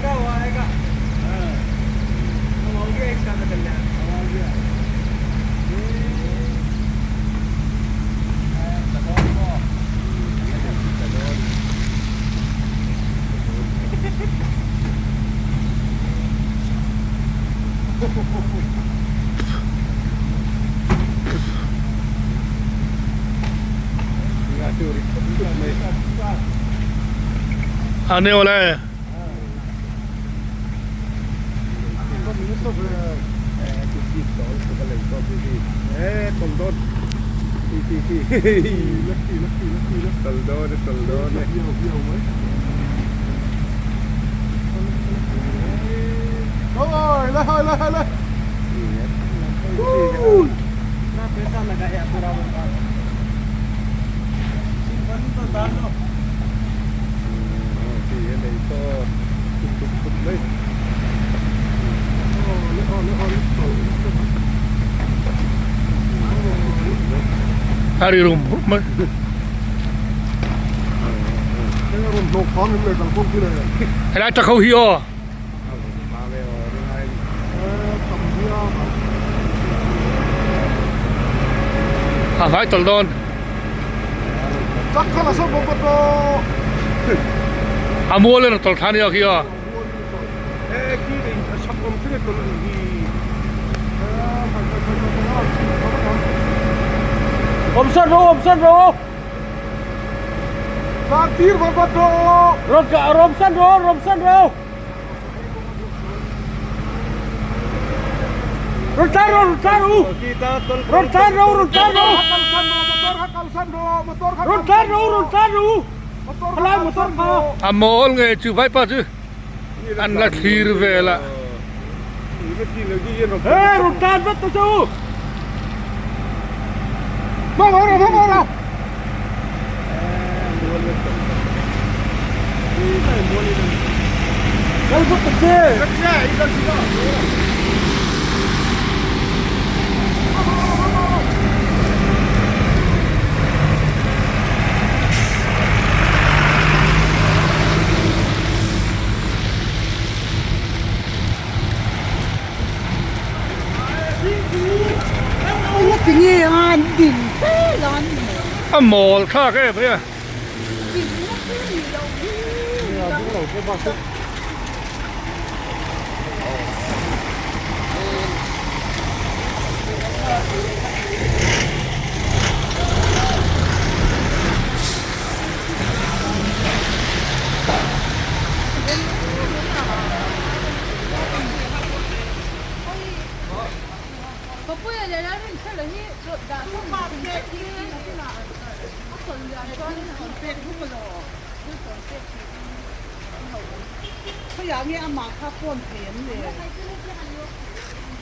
आएगा वो आएगा। अब हो गया इसका तो कल्याण। अब आ गया। आने वाला है। इतना पैसा लगाया पूरा बर्बाद। बंद तो डालो। A ri rum rum mai. Helai tak ho hi aw. A vai tawlh dawn. A mual in a tawlh thla nia khi aw. Awmsan rawh awmsan rawh. Rawmsan rawh rawmsan rawh. Rawn tlan rawh rawn tlan rawh u. Rawn tlan rawh rawn tlan rawh. Rawn tlan rawh rawn tlan rawh u. Khalai motor kha. A mawl nge chu vaipa chu an la thlir vel a. Hey rawn tlan vat ta che u. Kal vat ta che. A mawl thlak em mai a.